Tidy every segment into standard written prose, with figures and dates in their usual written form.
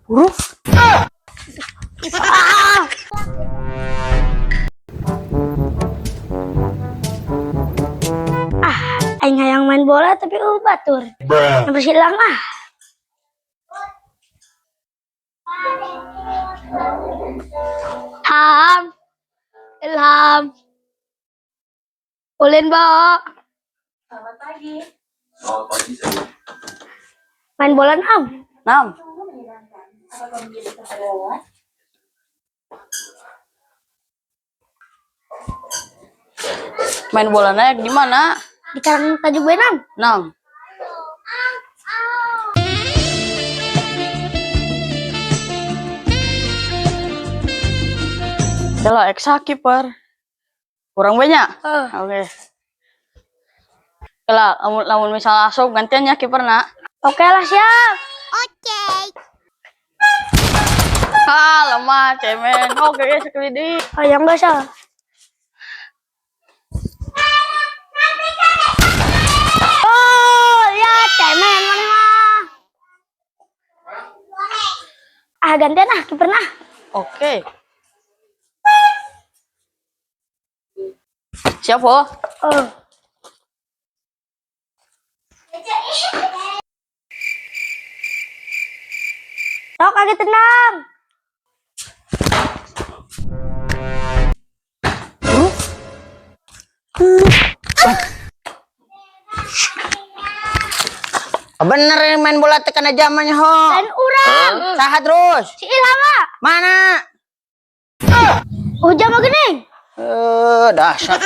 Huruf. Ah! Ah, aing hayang main bola tapi batur. Bruh. Yang silang ah. Ham. Ilham. Ulin ba? Selamat pagi. Selamat pagi, saya. Main bola Ham. Nam. Sungguh menyenangkan. Apa kau menjadi kepada Main bola naik di mana? Di karang tajuk benam. Nam. Kalau eksa kiper. Kurang banyak. Heeh. Oke. Kalau lamun lamun misalnya asup gantiannya kiper nak. Oke lah siap. Ah, lemah cemen. Oke, sekali di. Hayang basah. Oh, ya cemen mana mah. Ah, gantian ah kiper nah. Oke. Siap, oh. Oh. Sok kaget tenang. Bener ini main bola tekan aja zamannya ho. Dan urang. Saha terus. Si Ilham ah. Mana? Ujang mah geuning. Eh, dahsyat.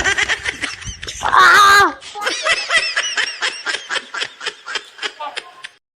Ah.